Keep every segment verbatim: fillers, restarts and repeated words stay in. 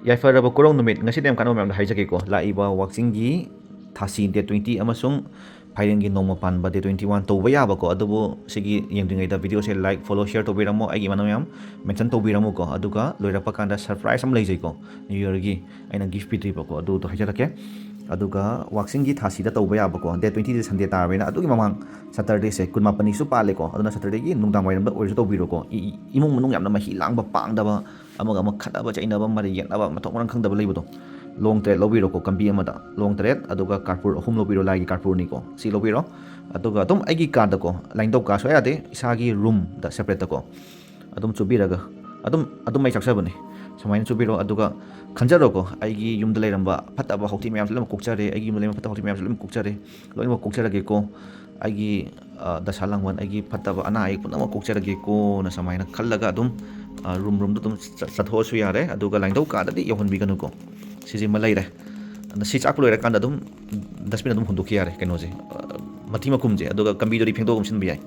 ꯌꯥꯏꯐꯔꯕ ꯀꯨꯔꯧ ꯅꯨꯃꯤꯠ, ꯉꯁꯤꯗꯤ ꯌꯥꯝ ꯀꯥꯟꯅꯕ ꯃꯌꯥꯝꯗꯣ ꯍꯥꯏꯖꯒꯦꯀꯣ꯫ ꯂꯥꯛꯏꯕ ꯋꯥꯛꯆꯤꯡꯒꯤ ꯊꯥꯁꯤ date twenty ꯑꯃꯁꯨꯡ ꯐꯥꯏꯔꯦꯟꯒꯤ ꯅꯣꯡꯃ ꯄꯥꯟꯕ date twenty one ꯇꯧꯕ ꯌꯥꯕꯀꯣ꯫ ꯑꯗꯨꯕꯨ ꯁꯤꯒꯤ ꯌꯦꯡꯗ꯭ꯔꯤꯉꯩꯗ video ꯁꯦ like, follow, share ꯇꯧꯕꯤꯔꯝꯃꯣ, ꯑꯩꯒꯤ ꯏꯃꯥꯟꯅꯕ ꯃꯌꯥꯝ mention ꯇꯧꯕꯤꯔꯝꯃꯨꯀꯣ꯫ ꯑꯗꯨꯒ ꯂꯣꯏꯔꯛꯄ ꯀꯥꯟꯗ surprise ꯑꯃ ꯂꯩꯖꯩꯀꯣ, New Year ꯒꯤ ꯑꯩꯅ gift ꯄꯤꯗ꯭ꯔꯤꯕꯀꯣ, ꯑꯗꯨꯗꯣ ꯍꯥꯏꯖꯔꯛꯀꯦ꯫ ꯑꯗꯨꯒ ꯋꯥꯛꯆꯤꯡꯒꯤ ꯊꯥꯁꯤꯗ ꯇꯧꯕ ꯌꯥꯕꯀꯣ, date twenty ꯁꯦ Sunday ꯇꯥꯔꯕꯅꯤꯅ, ꯑꯗꯨꯒꯤ ꯃꯃꯥꯡ Saturday ꯁꯦ ꯀꯨꯟꯃꯥꯄꯟꯅꯤꯁꯨ ꯄꯥꯜꯂꯦꯀꯣ꯫ ꯑꯗꯨꯅ Saturday ꯒꯤ ꯅꯨꯡꯗꯥꯡ ꯋꯥꯏꯔꯝꯗ ꯑꯣꯏꯔꯁꯨ ꯇꯧꯕꯤꯔꯣꯀꯣ꯫ ꯏ- ꯏ- ꯏꯃꯨꯡ ꯃꯅꯨꯡ ꯌꯥꯝꯅ ꯃꯍꯤ ꯂꯥꯡꯕ, ꯄꯥꯡꯗꯕ, ꯑꯃꯒ ꯑꯃ ꯈꯠꯅꯕ ꯆꯩꯅꯕ, ꯃꯔꯩ ꯌꯦꯠꯅꯕ, ꯃꯊꯣꯡ ꯃꯔꯝ ꯈꯪꯗꯕ ꯂꯩꯕꯗꯣ, ꯂꯣꯡ ꯇꯔꯦꯠ ꯂꯧꯕꯤꯔꯣꯀꯣ꯫ ꯀꯝꯕꯤ ꯑꯃꯗ ꯂꯣꯡ ꯇꯔꯦꯠ, ꯑꯗꯨꯒ ꯀꯥꯔꯄꯨꯔ ꯑꯍꯨꯝ ꯂꯧꯕꯤꯔꯣ, ꯂꯥꯏꯒꯤ ꯀꯥꯔꯄꯨꯔꯅꯤꯀꯣ, ꯁꯤ ꯂꯧꯕꯤꯔꯣ꯫ ꯑꯗꯨꯒ ꯑꯗꯨꯝ ꯑꯩꯒꯤ ꯀꯥꯗꯀꯣ, ꯂꯥꯏꯅꯤꯡꯊꯧ ꯀꯥ ꯁꯣꯏ ꯌꯥꯗꯦ, ꯏꯁꯥꯒꯤ room ꯗ separate ꯀꯣ ꯑꯗꯨꯝ ꯆꯨꯕꯤꯔꯒ ꯑꯗꯨꯝ, ꯑꯗꯨꯝ ꯃꯩ ꯆꯥꯛꯆꯕꯅꯤ꯫ ꯁꯨꯃꯥꯏꯅ ꯆꯨꯕꯤꯔꯣ, ꯑꯗꯨꯒ ꯈꯟꯖꯔꯣꯀꯣ, ꯑꯩꯒꯤ ꯌꯨꯝꯗ ꯂꯩꯔꯝꯕ ꯐꯠꯇꯕ ꯍꯥꯎꯊꯤ ꯃꯌꯥꯝꯁꯦ ꯂꯣꯏꯅꯃꯛ ꯀꯣꯛꯆꯔꯦ, ꯑꯩꯒꯤ ꯌꯨꯝꯗ ꯂꯩꯔꯝꯕ ꯐꯠꯇꯕ ꯍꯥꯎꯊꯤ ꯃꯌꯥꯝꯁꯦ ꯂꯣꯏꯅꯃꯛ ꯀꯣꯛꯆꯔꯦ, ꯂꯣꯏꯅꯃꯛ ꯀꯣꯛꯆꯔꯒꯦꯀꯣ꯫ ꯑꯩꯒꯤ, ꯑ, ꯗꯁꯥ ꯂꯥꯡꯕꯟ, ꯑꯩꯒꯤ ꯐꯠꯇꯕ ꯑꯅꯥ ꯑꯌꯦꯛ ꯄꯨꯝꯅꯃꯛ ꯀꯣꯛꯆꯔꯒꯦꯀꯣꯅ ꯁꯨꯃꯥꯏꯅ ꯈꯜꯂꯒ ꯑꯗꯨꯝ, ꯑ, room room ꯗ ꯑꯗꯨꯝ ꯆ-, ꯆꯠꯊꯣꯛꯑꯁꯨ ꯌꯥꯔꯦ꯫ ꯑꯗꯨꯒ ꯂꯥꯏꯅꯤꯡꯊꯧ ꯀꯥꯗꯗꯤ ꯌꯧꯍꯟꯕꯤꯒꯅꯨꯀꯣ꯫ ꯁꯤꯁꯤꯃ ꯂꯩꯔꯦ꯫ ꯑꯗ ꯁꯤ ꯆꯥꯛꯄ ꯂꯣꯏꯔꯀꯥꯟꯗ ꯑꯗꯨꯝ dustbin ꯑꯗꯨꯝ ꯍꯨꯟꯗꯣꯛꯈꯤ ꯌꯥꯔꯦ, ꯀꯩꯅꯣꯁꯦ, ꯑ, ꯃꯊꯤ ꯃꯀꯨꯝꯁꯦ꯫ ꯑꯗꯨꯒ ꯀꯝꯕꯤꯗꯨꯗꯤ ꯐꯦꯡꯗꯣꯛꯑꯒ ꯍꯨꯟꯁꯤꯟꯕ ꯌꯥꯏ꯫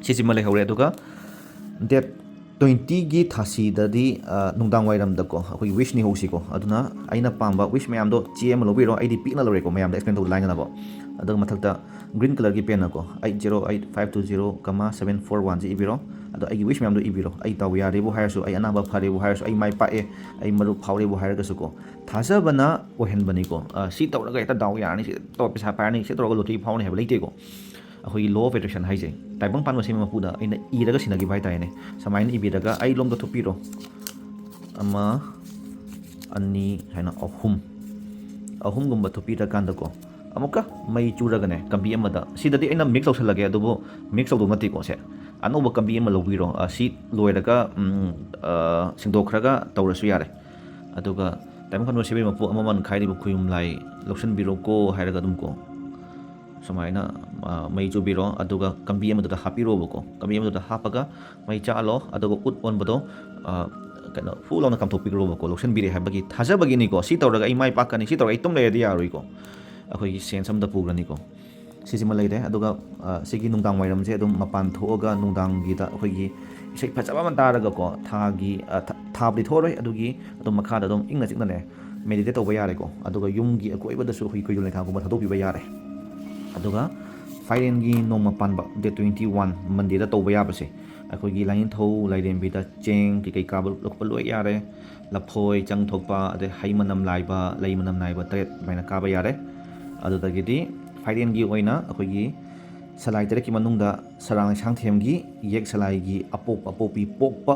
ꯁꯤꯁꯤꯃ ꯂꯩꯍꯧꯔꯦ꯫ ꯑꯗꯨꯒ date twenty ꯒꯤ ꯊꯥꯁꯤꯗꯗꯤ, ꯑ, ꯅꯨꯡꯗꯥꯡ ꯋꯥꯏꯔꯝꯗꯀꯣ, ꯑꯩꯈꯣꯏꯒꯤ wish ꯅꯤꯍꯧꯁꯤꯀꯣ꯫ ꯑꯗꯨꯅ ꯑꯩꯅ ꯄꯥꯝꯕ wish ꯃꯌꯥꯝꯗꯣ ꯆꯦ ꯑꯃ ꯂꯧꯕꯤꯔꯣ꯫ ꯑꯩꯗꯤ ꯄꯤꯛꯅ ꯂꯧꯔꯦꯀꯣ, ꯃꯌꯥꯝꯗ explain ꯇꯧꯕ ꯂꯥꯏꯅꯅꯕ꯫ ꯑꯗꯨꯒ ꯃꯊꯛꯇ green colour ꯒꯤ pen ꯅꯀꯣ, eight zero eight five two zero comma seven four one ꯁꯤ ꯏꯕꯤꯔꯣ꯫ ꯑꯗꯣ ꯑꯩꯒꯤ wish ꯃꯌꯥꯝꯗꯣ ꯏꯕꯤꯔꯣ꯫ ꯑꯩ ꯗꯥꯎ ꯌꯥꯔꯦꯕꯨ ꯍꯥꯏꯔꯁꯨ, ꯑꯩ ꯑꯅꯥꯕ ꯐꯔꯦꯕꯨ ꯍꯥꯏꯔꯁꯨ, ꯑꯩ ꯃꯥꯏ ꯄꯥꯛꯑꯦ, ꯑꯩ ꯃꯔꯨꯞ ꯐꯥꯎꯔꯦꯕꯨ ꯍꯥꯏꯔꯒꯁꯨꯀꯣ, ꯊꯥꯖꯕꯅ ꯑꯣꯏꯍꯟꯕꯅꯤꯀꯣ꯫ ꯑ, ꯁꯤ ꯇꯧꯔꯒ ꯍꯦꯛꯇ ꯗꯥꯎ ꯌꯥꯔꯅꯤ, ꯁꯤ ꯇꯧꯔ ꯄꯩꯁꯥ ꯄꯥꯏꯔꯅꯤ, ꯁꯤ ꯇꯧꯔꯒ lottery ꯐꯥꯎꯔꯅꯤ ꯍꯥꯏꯕ ꯂꯩꯇꯦꯀꯣ꯫ ꯑꯩꯈꯣꯏꯒꯤ law of attraction ꯍꯥꯏꯁꯦ, ꯇꯥꯏꯕꯪ ꯄꯥꯟꯕ ꯁꯦꯝꯕ ꯃꯄꯨꯗ ꯑꯩꯅ ꯏꯔꯒ ꯁꯤꯟꯅꯈꯤꯕ ꯍꯥꯏꯇꯥꯔꯦꯅꯦ꯫ ꯁꯨꯃꯥꯏꯅ ꯏꯕꯤꯔꯒ ꯑꯩ ꯂꯣꯝꯗ ꯊꯣꯛꯄꯤꯔꯣ꯫ ꯑꯃ, ꯑꯅꯤ ꯍꯥꯏꯅ ꯑꯍꯨꯝ, ꯑꯍꯨꯝꯒꯨꯝꯕ ꯊꯣꯛꯄꯤꯔꯀꯥꯟꯗꯀꯣ, ꯑꯃꯨꯛꯀ ꯃꯩ ꯆꯨꯔꯒꯅꯦ, ꯀꯝꯕꯤ ꯑꯃꯗ, ꯁꯤꯗꯗꯤ ꯑꯩꯅ mix ꯇꯧꯁꯜꯂꯒꯦ, ꯑꯗꯨꯕꯨ mix ꯇꯧꯗꯧ ꯅꯠꯇꯦꯀꯣ꯫ ꯁꯦ, ꯑꯅꯧꯕ ꯀꯝꯕꯤ ꯑꯃ ꯂꯧꯕꯤꯔꯣ꯫ ꯑ, ꯁꯤ ꯂꯣꯏꯔꯒ, ꯎꯝ, ꯑ, ꯁꯦꯡꯗꯣꯛꯈ꯭ꯔꯒ ꯇꯧꯔꯁꯨ ꯌꯥꯔꯦ꯫ ꯑꯗꯨꯒ ꯇꯥꯏꯕꯪ ꯄꯥꯟꯕ ꯁꯦꯝꯕ ꯃꯄꯨ ꯑꯃ ꯃꯥꯟ ꯈꯥꯏꯔꯤꯕ ꯈꯨꯌꯨꯝ ꯂꯥꯏ ꯂꯧꯁꯤꯟꯕꯤꯔꯣꯀꯣ ꯍꯥꯏꯔꯒ ꯑꯗꯨꯝ ꯀꯣ, ꯁꯨꯃꯥꯏꯅ, ꯑ, ꯃꯩ ꯆꯨꯕꯤꯔꯣ꯫ ꯑꯗꯨꯒ ꯀꯝꯕꯤ ꯑꯃꯗꯨꯗ ꯍꯥꯞꯄꯤꯔꯣꯕꯀꯣ꯫ ꯀꯝꯕꯤ ꯑꯃꯗꯨꯗ ꯍꯥꯞꯄꯒ ꯃꯩ ꯆꯥꯛꯍꯜꯂꯣ꯫ ꯑꯗꯨꯒ ꯎꯠ ꯑꯣꯟꯕꯗꯣ, ꯑ, ꯀꯩꯅꯣ, ꯐꯨ ꯂꯥꯎꯅ ꯀꯥꯝꯊꯣꯛꯄꯤꯈ꯭ꯔꯣꯕꯀꯣ, ꯂꯧꯁꯤꯟꯕꯤꯔꯦ ꯍꯥꯏꯕꯒꯤ ꯊꯥꯖꯕꯒꯤꯅꯤꯀꯣ꯫ ꯁꯤ ꯇꯧꯔꯒ ꯑꯩ ꯃꯥꯏ ꯄꯥꯛꯀꯅꯤ, ꯁꯤ ꯇꯧꯔꯒ ꯑꯩ ꯇꯨꯝ ꯂꯩꯔꯗꯤ ꯌꯥꯔꯣꯏꯀꯣ꯫ ꯑꯩꯈꯣꯏꯒꯤ sense ꯑꯃꯗ ꯄꯨꯈ꯭ꯔꯅꯤꯀꯣ꯫ ꯁꯤꯁꯤꯃ ꯂꯩꯔꯦ꯫ ꯑꯗꯨꯒ, ꯑ, ꯁꯤꯒꯤ ꯅꯨꯡꯗꯥꯡ ꯋꯥꯏꯔꯝꯁꯦ ꯑꯗꯨꯝ ꯃꯄꯥꯟ ꯊꯣꯛꯑꯒ ꯅꯨꯡꯗꯥꯡꯒꯤꯗ ꯑꯩꯈꯣꯏꯒꯤ ꯏꯁꯩ ꯐꯖꯕ ꯑꯃ ꯇꯥꯔꯒꯀꯣ, ꯊꯥꯒꯤ, ꯑ, ꯊ-, ꯊꯥꯕꯨꯗꯤ ꯊꯣꯛꯑꯔꯣꯏ, ꯑꯗꯨꯒꯤ ꯑꯗꯨꯝ ꯃꯈꯥꯗ ꯑꯗꯨꯝ ꯏꯪꯅ ꯆꯤꯛꯅꯅꯦ meditate ꯇꯧꯕ ꯌꯥꯔꯦꯀꯣ꯫ ꯑꯗꯨꯒ ꯌꯨꯝꯒꯤ ꯑꯀꯣꯏꯕꯗꯁꯨ ꯑꯩꯈꯣꯏ ꯀꯣꯏꯖꯨ ꯂꯩꯊꯥꯒꯨꯝꯕ ꯊꯥꯗꯣꯛꯄꯤꯕ ꯌꯥꯔꯦ꯫ ꯑꯗꯨꯒ ꯐꯥꯏꯔꯦꯟꯒꯤ ꯅꯣꯡꯃ ꯄꯥꯟꯕ, date twenty one, Monday ꯗ ꯇꯧꯕ ꯌꯥꯕꯁꯦ, ꯑꯩꯈꯣꯏꯒꯤ ꯂꯥꯏꯅꯤꯡꯊꯧ ꯂꯥꯏꯔꯦꯝꯕꯤꯗ ꯆꯦꯡ ꯀꯩꯀꯩ ꯀꯥꯕ ꯈꯣꯠꯄ ꯂꯣꯏ ꯌꯥꯔꯦ꯫ ꯂꯐꯣꯏ, ꯆꯪ ꯊꯣꯛꯄ, ꯑꯗꯩ ꯍꯩ ꯃꯅꯝ ꯂꯥꯏꯕ, ꯂꯩ ꯃꯅꯝ ꯂꯥꯏꯕ ꯇꯔꯦꯠ ꯑꯗꯨꯃꯥꯏꯅ ꯀꯥꯕ ꯌꯥꯔꯦ꯫ ꯑꯗꯨꯗꯒꯤꯗꯤ ꯐꯥꯏꯔꯦꯟꯒꯤ ꯑꯣꯏꯅ ꯑꯩꯈꯣꯏꯒꯤ ꯁꯂꯥꯏ ꯇꯔꯦꯠꯀꯤ ꯃꯅꯨꯡꯗ ꯁꯔꯥꯡ ꯂꯩꯁꯥꯡꯊꯦꯝꯒꯤ ꯌꯦꯛ ꯁꯂꯥꯏꯒꯤ ꯑꯄꯣꯛꯄ ꯑꯄꯣꯛꯄꯤ ꯄꯣꯛꯄ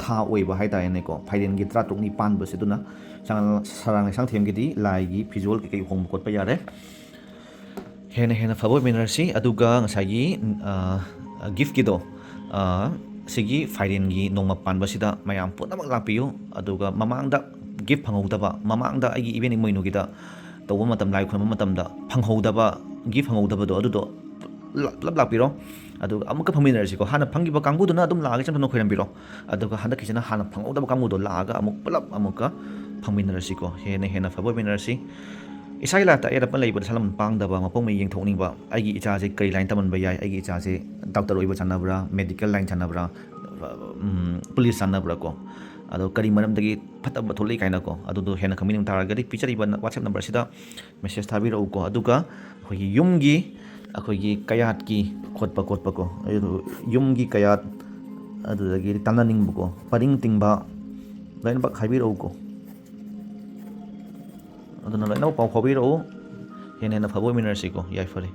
ꯊꯥ ꯑꯣꯏꯕ ꯍꯥꯏ ꯇꯥꯔꯦꯅꯦꯀꯣ, ꯐꯥꯏꯔꯦꯟꯒꯤ ꯇꯔꯥꯇꯔꯨꯛꯅꯤ ꯄꯥꯟꯕꯁꯦ꯫ ꯑꯗꯨꯅ ꯁꯔꯥꯡ, ꯁꯔꯥꯡ ꯂꯩꯁꯥꯡꯊꯦꯝꯒꯤꯗꯤ ꯂꯥꯏꯒꯤ ꯐꯤꯖꯣꯜ ꯀꯩꯀꯩ ꯍꯣꯡꯕ ꯈꯣꯠꯄ ꯌꯥꯔꯦ꯫ ꯍꯦꯟꯅ ꯍꯦꯟꯅ ꯐꯕ ꯑꯣꯏꯃꯤꯟꯅꯔꯁꯤ꯫ ꯑꯗꯨꯒ ꯉꯁꯥꯏꯒꯤ, ꯑ, gift ꯀꯤꯗꯣ, ꯑ, ꯁꯤꯒꯤ ꯐꯥꯏꯔꯦꯟꯒꯤ ꯅꯣꯡꯃ ꯄꯥꯟꯕꯁꯤꯗ ꯃꯌꯥꯝ ꯄꯨꯝꯅꯃꯛ ꯂꯥꯛꯄꯤꯌꯨ꯫ ꯑꯗꯨꯒ ꯃꯃꯥꯡꯗ gift ꯐꯪꯍꯧꯗꯕ, ꯃꯃꯥꯡꯗ ꯑꯩꯒꯤ event ꯏꯃꯣꯏꯅꯨꯒꯤꯗ ꯇꯧꯕ ꯃꯇꯝ, ꯂꯥꯏ ꯈꯨꯔꯨꯝꯕ ꯃꯇꯝꯗ ꯐꯪꯍꯧꯗꯕ, gift ꯐꯪꯍꯧꯗꯕꯗꯣ, ꯑꯗꯨꯗꯣ ꯄꯨꯂꯞ, ꯄꯨꯂꯞ ꯂꯥꯛꯄꯤꯔꯣ꯫ ꯑꯗꯨꯒ ꯑꯃꯨꯛꯀ ꯐꯪꯃꯤꯟꯅꯔꯁꯤꯀꯣ꯫ ꯍꯥꯟꯅ ꯐꯪꯈꯤꯕ ꯀꯥꯡꯕꯨꯗꯨꯅ ꯑꯗꯨꯝ ꯂꯥꯛꯑꯒ ꯏꯆꯝ ꯆꯝꯅ ꯈꯣꯏꯔꯝꯕꯤꯔꯣ꯫ ꯑꯗꯨꯒ ꯍꯟꯗꯛꯀꯤꯁꯤꯅ ꯍꯥꯟꯅ ꯐꯪꯍꯧꯗꯕ ꯀꯥꯡꯕꯨꯗꯣ ꯂꯥꯛꯑꯒ ꯑꯃꯨꯛ ꯄꯨꯂꯞ ꯑꯃꯨꯛꯀ ꯐꯪꯃꯤꯟꯅꯔꯁꯤꯀꯣ꯫ ꯍꯦꯟꯅ ꯍꯦꯟꯅ ꯐꯕ ꯑꯣꯏꯃꯤꯟꯅꯔꯁꯤ꯫ ꯏꯁꯥ ꯏꯂꯥꯠꯇ ꯑꯌꯦꯠ ꯑꯄꯟ ꯂꯩꯕꯗ ꯁꯂꯝ ꯄꯥꯡꯗꯕ, ꯃꯄꯣꯛ ꯃꯩ ꯌꯦꯡꯊꯣꯛꯅꯤꯡꯕ, ꯑꯩꯒꯤ ꯏꯆꯥꯁꯦ ꯀꯔꯤ line ꯇꯝꯍꯟꯕ ꯌꯥꯏ, ꯑꯩꯒꯤ ꯏꯆꯥꯁꯦ doctor ꯑꯣꯏꯕ ꯆꯥꯟꯅꯕ꯭ꯔꯥ, medical line ꯆꯥꯟꯅꯕ꯭ꯔꯥ, ꯎꯝ, police ꯆꯥꯟꯅꯕ꯭ꯔꯥ ꯀꯣ, ꯑꯗꯣ ꯀꯔꯤ ꯃꯔꯝꯗꯒꯤ ꯐꯠꯇꯕ ꯊꯣꯛꯂꯛꯏ ꯀꯥꯏꯅꯀꯣ, ꯑꯗꯨꯗꯣ ꯍꯦꯟꯅ ꯈꯪꯕꯤꯅꯤꯡ ꯇꯥꯔꯒꯗꯤ ꯄꯤꯖꯔꯤꯕ WhatsApp number ꯁꯤꯗ message ꯊꯥꯕꯤꯔꯛꯎꯀꯣ꯫ ꯑꯗꯨꯒ ꯑꯩꯈꯣꯏꯒꯤ ꯌꯨꯝꯒꯤ, ꯑꯩꯈꯣꯏꯒꯤ ꯀꯌꯥꯠꯀꯤ ꯈꯣꯠꯄ ꯈꯣꯠꯄꯀꯣ, ꯑꯗꯨ ꯌꯨꯝꯒꯤ ꯀꯌꯥꯠ, ꯑꯗꯨꯗꯒꯤ ꯇꯥꯟꯅꯅꯤꯡꯕꯀꯣ, ꯄꯔꯤꯡ ꯇꯤꯡꯕ, ꯂꯣꯏꯅꯃꯛ ꯍꯥꯏꯕꯤꯔꯛꯎꯀꯣ꯫ ꯑꯗꯨꯅ ꯂꯣꯏꯅꯃꯛ ꯄꯥꯎ ꯐꯥꯎꯕꯤꯔꯛꯎ꯫ ꯍꯦꯟꯅ ꯍꯦꯟꯅ ꯐꯕ ꯑꯣꯏꯃꯤꯟꯅꯔꯁꯤꯀꯣ꯫ ꯌꯥꯏꯐꯔꯦ꯫